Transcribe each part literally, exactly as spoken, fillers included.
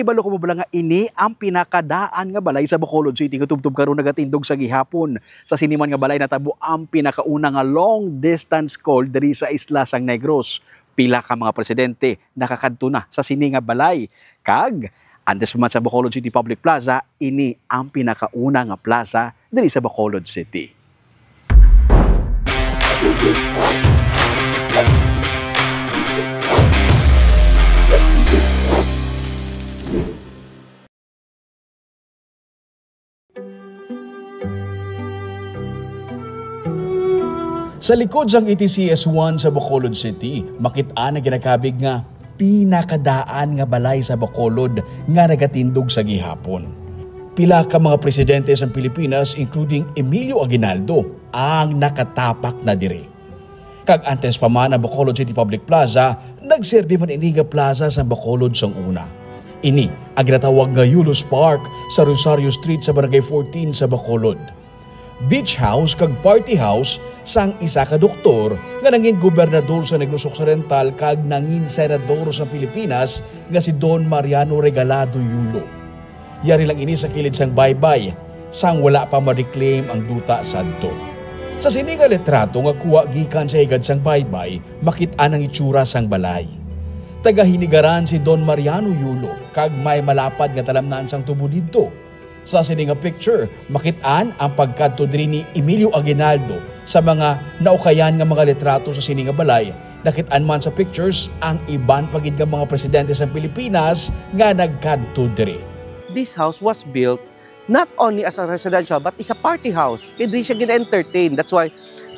Ibalo ko mo bala nga ini ang pinakadaan nga balay sa Bacolod City nga tubtob karon nagatindog sa gihapon. Sa sini man nga balay natabo ang pinakauna nga long distance call diri sa isla sang Negros. Pila ka mga presidente nakakadto na sa sini nga balay. Kag antes pa man sa Bacolod City Public Plaza, ini ang pinakauna nga plaza diri sa Bacolod City. Sa likod sang E T C S one sa Bacolod City, makit-an ang ginakabig nga pinakadaan nga balay sa Bacolod nga nagatindog sa gihapon. Pila ka mga presidente sang Pilipinas, including Emilio Aguinaldo, ang nakatapak na diri. Kag antes pa man ang Bacolod City Public Plaza, nagserbi man ini nga plaza sang Bacolod sang una. Ini ang ginatawag nga Julius Park sa Rosario Street sa Barangay fourteen sa Bacolod. Beach house kag party house sang isa ka doktor nga nangin gobernador sa Negros Occidental kag nangin senador sa Pilipinas nga si Don Mariano Regalado Yulo. Yari lang ini sa kilid sang baybay, sang wala pa ma-reclaim ang duta sadto. Sa sini nga litrato nga kuha gikan sa higad sang baybay, makit-an ang itsura sang balay. Taga Hinigaran si Don Mariano Yulo, kag may malapad nga talamnan sang tubo didto. Sa sini nga picture, makit-an ang pagkadto diri ni Emilio Aguinaldo sa mga naukayan nga mga litrato sa sini nga balay. Nakit-an man sa pictures ang iban pa gid nga mga presidente sa Pilipinas nga nagkadto diri. This house was built not only as a residential but is a party house. Kaya di siya gina-entertain. That's why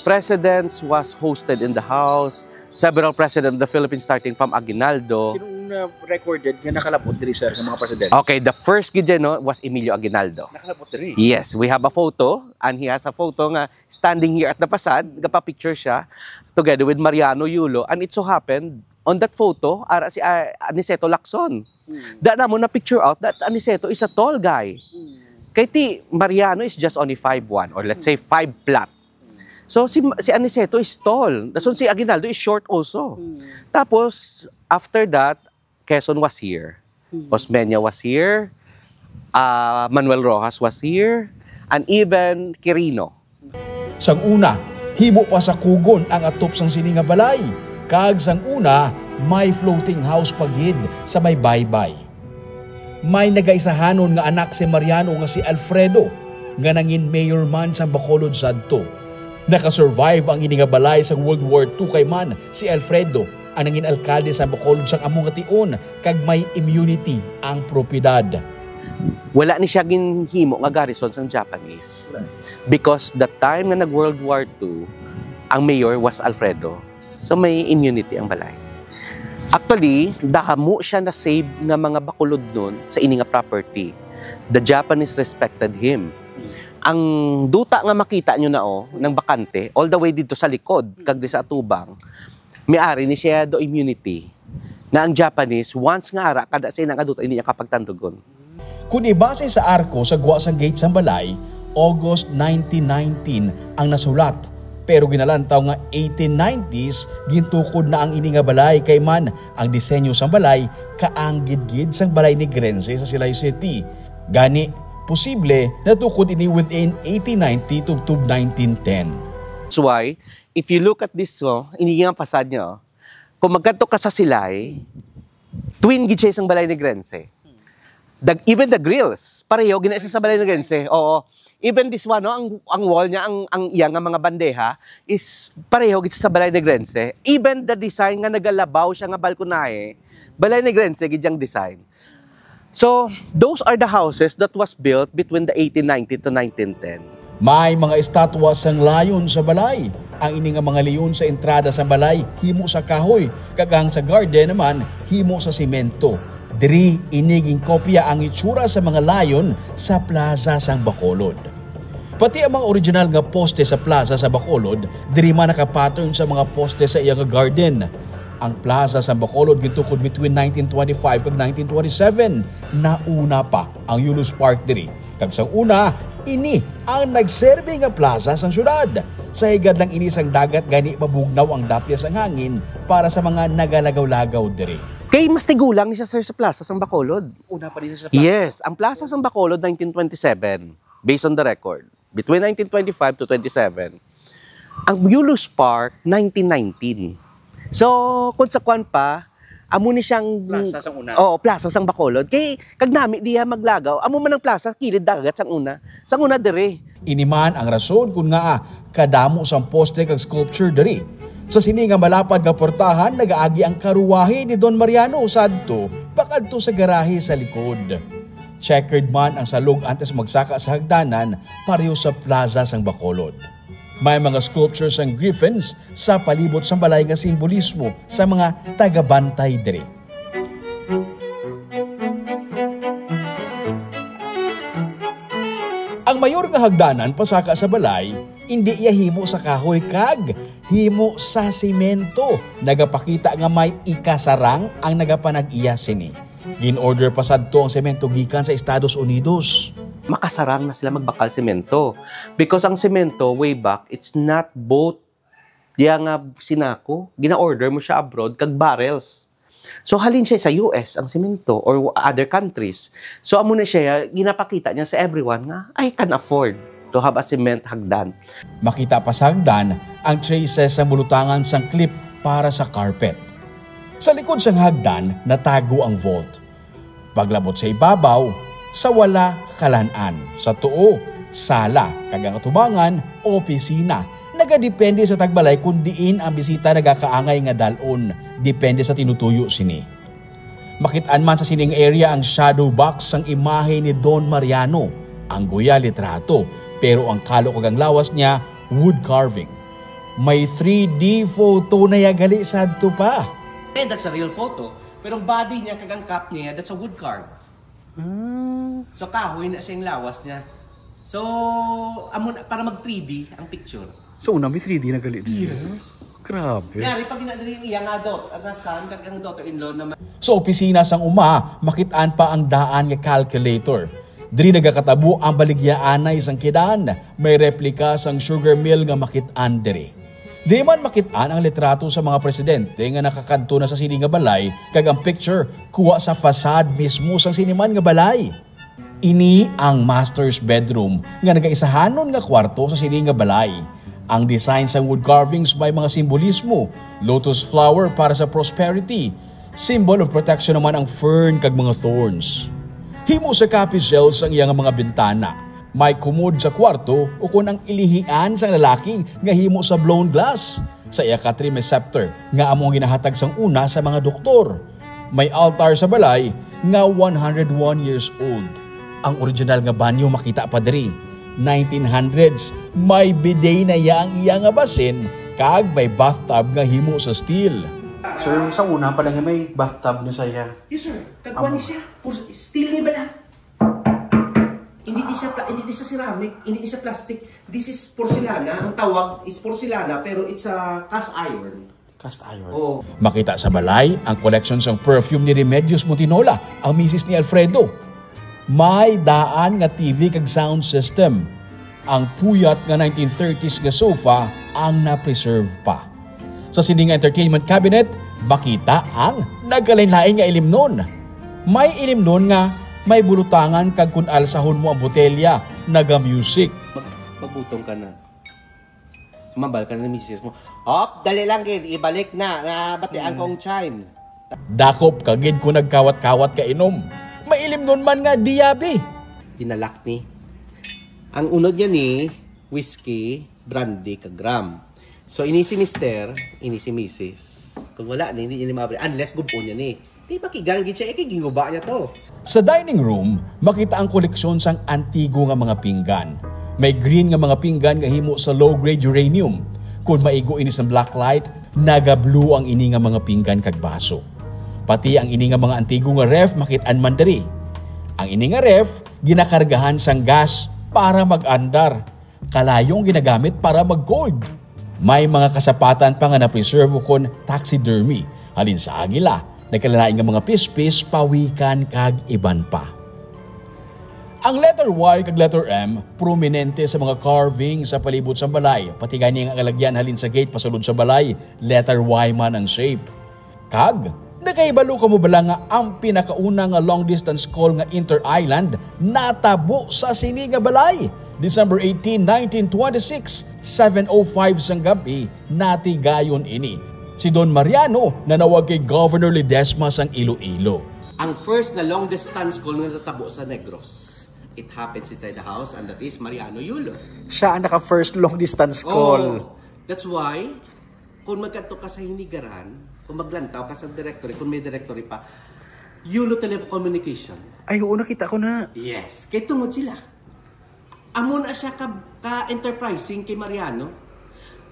presidents was hosted in the house. Several presidents of the Philippines, starting from Aguinaldo. Sinong una recorded nga nakalabot diri, sir, nga mga presidente? Okay, the first gid dyan, no, was Emilio Aguinaldo. Nakalabot diri? Yes, we have a photo, and he has a photo nga standing here at the facade, nagpa-picture siya together with Mariano Yulo, and it so happened on that photo ara si, ah, Aniceto Lacson. Mm. Da namo na picture out that Aniceto is a tall guy. Mm. Kay ti Mariano is just only five one or let's say five flat. Mm. So si, si Aniceto is tall. Dason si Aguinaldo is short also. Mm. Tapos after that, Quezon was here. Mm. Osmeña was here. Ah, Manuel Roxas was here. And even Quirino. Sang una, himo pa sa kugon ang atop sang sini nga balay, kag sang una, may floating house pa gid sa may baybay. May nagaisahanon nga anak si Mariano nga si Alfredo, nga nangin mayor man sang Bacolod sadto. Nakasurvive ang ini nga balay sang World War Two kay man si Alfredo ang nangin alkalde sang Bacolod sang amo nga tion, kag may immunity ang propiedad. Wala ni siya ginhimo nga garrison sang Japanese. Right. Because the time nga nag-World War Two, ang mayor was Alfredo. So may immunity ang balay. Actually, damo siya na-save nga mga Bacolodnon sa ini nga property. The Japanese respected him. Ang duta nga makita nyo na, oh, ng bakante, all the way dito sa likod, kag di sa atubang, may ari ni siya do immunity. Nga ang Japanese, once nga ara, kada sa ina nga duta, hindi niya kapagtandugon. Kung ibase sa arko sa gwa sang gate sang balay, August nineteen nineteen ang nasulat. Pero ginalantaw nga eighteen nineties, gintukod na ang ini nga balay kay man ang disenyo sang balay kaanggid gid sang balay ni Grense sa Silay City. Gani, posible natukod ini within eighteen ninety tubtob nineteen ten. That's why, if you look at this, oh, ini nga facade niya, oh. Kung magkadto ka sa Silay, twin gid siya sang balay ni Grense. The, even the grills, pareho gina siya sa balay ni Grense. Oo. Even this one, no, ang, ang wall niya, ang, ang iya nga mga bandeha is pareho gid sa balay ni Grense. Even the design nga nagalabaw siya nga balkonahe, balay ni Grense gid yang design. So, those are the houses that was built between the eighteen ninety to nineteen ten. May mga estatwa sang lion sa balay. Ang ini nga mga leon sa entrada sa balay himo sa kahoy, kag ang sa garden naman himo sa semento. Diri ini ginkopya ang itsura sa mga lion sa plaza sang Bacolod. Pati ang mga original nga poste sa plaza sa Bacolod, diri man naka-pattern sa mga poste sa iya nga garden. Ang plaza sa Bacolod gintukod between nineteen twenty-five kag nineteen twenty-seven. Nauna pa ang Julius Park diri. Kag sang una, ini ang nagserbi nga plaza sang syudad. Sa higad lang ini sang dagat, gani mabugnaw ang dapya sang hangin para sa mga nagalagaw-lagaw diri. Kay mas tigulang ni siya, sir, sa Plaza sang Bacolod. Una pa din sa Yes, ang Plaza sang Bacolod, nineteen twenty-seven, based on the record. Between nineteen twenty-five to twenty-seven, ang Mulus Park, nineteen nineteen. So, kung sa kwan pa, amo ni siyang Plaza sang una. Oo, Plaza sang Bacolod. Kay kag nami diya maglagaw, amo man ang plaza kilid dagat sang una. Sang una diri. Ini man ang rason kon ngaa kadamo sang poste kag sculpture diri. Sa sini nga malapad nga portahan, nagaagi ang karuwahi ni Don Mariano sadto pakadto sa garahe sa likod. Checkered man ang salog antes magsaka sa hagdanan, pareho sa Plaza sang Bacolod. May mga sculptures sang griffins sa palibot sang balay nga simbolismo sa mga tagabantay diri. Ang mayor nga hagdanan pasaka sa balay, indi iya himo sa kahoy kag himo sa semento. Nagapakita nga may ikasarang ang nagapanag-iya sini. Gin-order pa sadto ang semento gikan sa Estados Unidos. Makasarang na sila magbakal semento. Because ang semento, way back, it's not both diya nga sinako. Gina-order mo siya abroad kag barrels. So, halin siya sa U S ang semento or other countries. So, amo na siya, ginapakita niya sa everyone nga, "I can afford to have a cement hagdan." Makita pa sa hagdan ang traces sang bulutangan sang clip para sa carpet. Sa likod sang hagdan, natago ang vault. Paglabot sa ibabaw, sa wala kalan-an, sa tuo, sala, kag ang atubangan, opisina. Nagadepende sa tagbalay kon diin ang bisita nagakaangay nga dal-on, depende sa tinutuyo sini. Makit-an man sa sining area ang shadow box sang imahe ni Don Mariano, ang guya litrato, pero ang kalo kag ang lawas niya wood carving. May three D photo na ya gali sadto pa. And that's a real photo. Pero ang body niya kag ang cap niya, that's a wood carve. So kahoy na siya yung lawas niya. So, amo na, para mag three D ang picture. So, una, may three D na gali diri. Yes. Grabe. Yari pag ginadali yung iya nga daughter, nga son, kag ang daughter-in-law naman. Sa opisina sang uma, makit-an pa ang daan nga calculator. Diri nagakatabo ang baligyaanay sang kidan. May replika sang sugar mill nga makit-an diri. Di man makit-an ang litrato sa mga presidente nga nakakadto na sa sini nga balay, kag ang picture kuha sa facade mismo sang sini man nga balay. Ini ang master's bedroom nga nagaisahanon nga kwarto sa sini nga balay. Ang design sang wood carvings may mga simbolismo, lotus flower para sa prosperity, symbol of protection naman ang fern kag mga thorns. Himo sa copy shells ang iyang mga bintana. May kumod sa kwarto ukon ang ilihian sang lalaki nga himo sa blown glass. Sa iya katre may scepter nga amo ang ginahatag sang una sa mga doktor. May altar sa balay nga one hundred one years old. Ang original nga banyo makita pa diri. Nineteen hundreds, may bidet na iya ang iya nga basin kag may bathtub nga himo sa steel. So, yung sa una pa lang, may bathtub na saya. Yes, sir. Kagwa ni siya. Pur- Steel ni ba lahat? Hindi di siya pla- hindi di siya ceramic, hindi di siya plastic. This is porcelana. Ang tawag is porcelana pero it's a cast iron. Cast iron. Oh. Makita sa balay ang koleksyon sang perfume ni Remedios Montinola, ang misis ni Alfredo. May daan nga T V kag sound system. Ang puyat nga nineteen thirties nga sofa ang na-preserve pa. Sa sini nga entertainment cabinet, makita ang nagkalain-lain nga ilimnon. May ilimnon nga may bulutangan kag kun alsahon mo ang botelya, naga-music. Mag- magbutong ka na. Mambal ka na ng misis mo. Hop, dali lang, gid. Ibalik na. Nabatian ko ang chime. Dakop ka gid kung nagkawat-kawat ka inom. May ilimnon man nga diabe. Dinalak ni. Ang unod niya ni whiskey, brandy, kag rum. So, ini si mister, ini si misis. Kung wala ni, hindi niya ni maabri. Unless gubon niya ni. Di makigang gid siya, eh, kay ginguba niya to. Sa dining room, makita ang koleksyon sang antigo nga mga pinggan. May green nga mga pinggan nga himo sa low-grade uranium. Kon maigo ini sa black light, naga-blue ang ini nga mga pinggan kag baso. Pati ang ini nga mga antigo nga ref makit-an man diri. Ang ini nga ref ginakargahan sang gas para mag-andar. Kalayong ginagamit para mag-cold. May mga kasapatan pa nga na-preserve ukon taxidermy, halin sa agila, nagkalain nga mga pispis, pawikan, kag iban pa. Ang letter Y kag letter M prominente sa mga carving sa palibot sang balay, pati gani ang alagyan halin sa gate pasulod sa balay, letter Y man ang shape. Kag Nakahibalo kamo bala nga ang pinakauna nga long distance call nga inter-island natabo sa sini nga balay? December eighteen, nineteen twenty-six, seven oh five sang gab-i, natigayon ini. Si Don Mariano nanawag kay Governor Ledesma sang Iloilo. Ang first na long distance call nga natabo sa Negros, it happens inside the house, and that is Mariano Yulo. Siya ang naka first long distance call. Oh, that's why, kung magkadto ka sa Hinigaran, kung maglantaw ka sa directory, kung may directory pa, Yulo Telecommunication. Ay, oo, nakita ko na. Yes, kay tungod sila. Amo na siya ka, ka enterprising kay Mariano.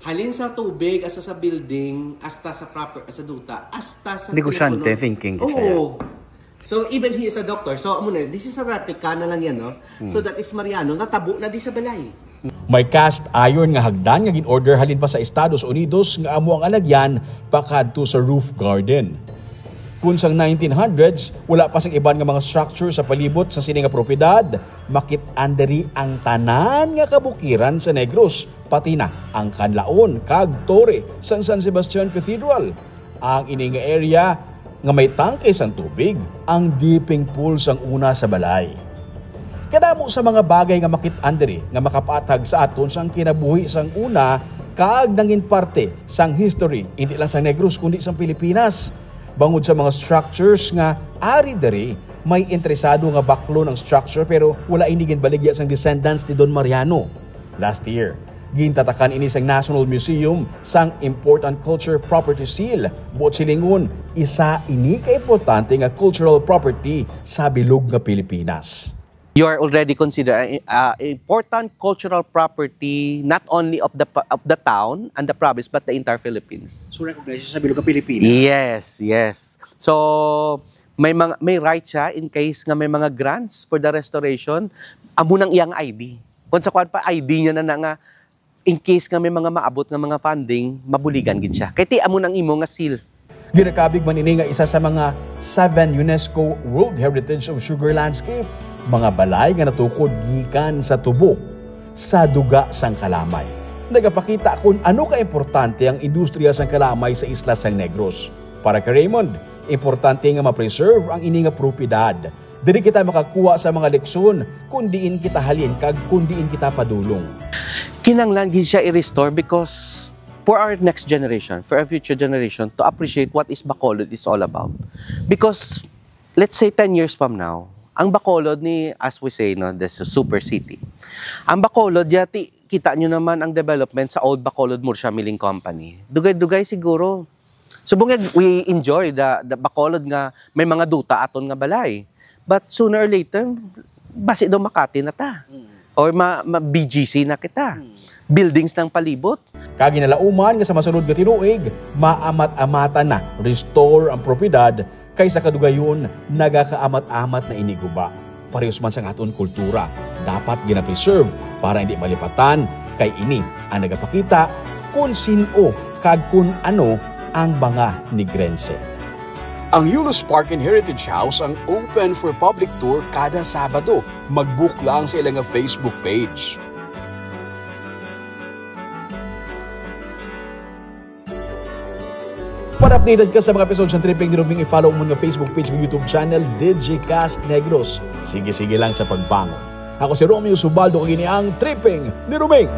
Halin sa tubig, hasta sa building, hasta sa proper, sa duta, hasta sa Negosyante telepono. Thinking siya. Oo. So, even he is a doctor. So, amo na, this is a replica na lang yan, no? Hmm. So, that is Mariano, natabo na di sa balay. May cast iron nga hagdan nga gin-order halin pa sa Estados Unidos nga amo ang alagyan pakadto sa roof garden. Kun sang nineteen hundreds, wala pa sing iban nga mga structure sa palibot sa sini nga propiedad, makit-an diri ang tanan nga kabukiran sa Negros, pati na ang kanlaon kag tore sang San Sebastian Cathedral. Ang ini nga area nga may tangke sang tubig, ang dipping pool sang una sa balay. Kadamo sa mga bagay nga makit-an diri nga makapaathag sa aton sang kinabuhi sang una kag nangin parte sang history, hindi lang sang Negros kundi sang Pilipinas. Bangod sa mga structures nga ari diri, may interesado nga baklon ang structure pero wala ini ginbaligya sang descendants ni Don Mariano. Last year, gintatakan ini sang National Museum sang Important Culture Property Seal. Buot silingon, isa ini ka importante nga cultural property sa bilog nga Pilipinas. You are already considered a, a important cultural property not only of the pa-, of the town and the province but the entire Philippines. So, recognize siya sa bilog nga Pilipinas. Yes, yes. So, may mga, may right siya in case nga may mga grants for the restoration. Amo nang iyang I D. Kung sa kuwan pa, I D niya na, na nga, in case nga may mga maabot nga mga funding, mabuligan gid siya. Kay ti amo nang imo nga seal. Ginakabig man ini nga isa sa mga seven UNESCO World Heritage of Sugar Landscape, mga balay nga natukod gikan sa tubo sa duga sang kalamay. Nagapakita kon ano ka importante ang industriya sang kalamay sa isla sang Negros. Para kay Raymond, importante nga ma-preserve ang ini nga propiedad. Diri kita makakuha sa mga leksyon kung diin kita halin kag kung diin kita padulong. Kinahanglan gid siya i-restore because for our next generation, for our future generation, to appreciate what is Bacolod is all about. Because, let's say, ten years from now, ang Bacolod ni, as we say, no, the su-, super city. Ang Bacolod, yati, kita nyo naman ang development sa Old Bacolod Murcia Milling Company. Dugay-dugay siguro. Subong nga we enjoy the, the Bacolod nga may mga duta aton nga balay. But sooner or later, basi daw Makati na ta. Mm. Or ma, ma, B G C na kita. Mm. Buildings ng palibot. Kag ginalauman nga sa masunod nga tinuig, maamat-amatan na restore ang propiedad kay sa kadugayon nagakaamat-amat na ini guba. Parehas man sang aton kultura, dapat gina-preserve para hindi malipatan, kay ini ang nagapakita kon sin-o kag kon ano ang mga Negrense. Ang Yulos Park and Heritage House ang open for public tour kada Sabado. Mag-book lang sa ila nga Facebook page. Para updated ka sa mga episodes ng Tripping ni Roming, i-follow mo nga Facebook page ug YouTube channel, Digicast Negros. Sige-sige lang sa pagbangon. Ako si Romeo Subaldo, kag ini ang Tripping ni Roming.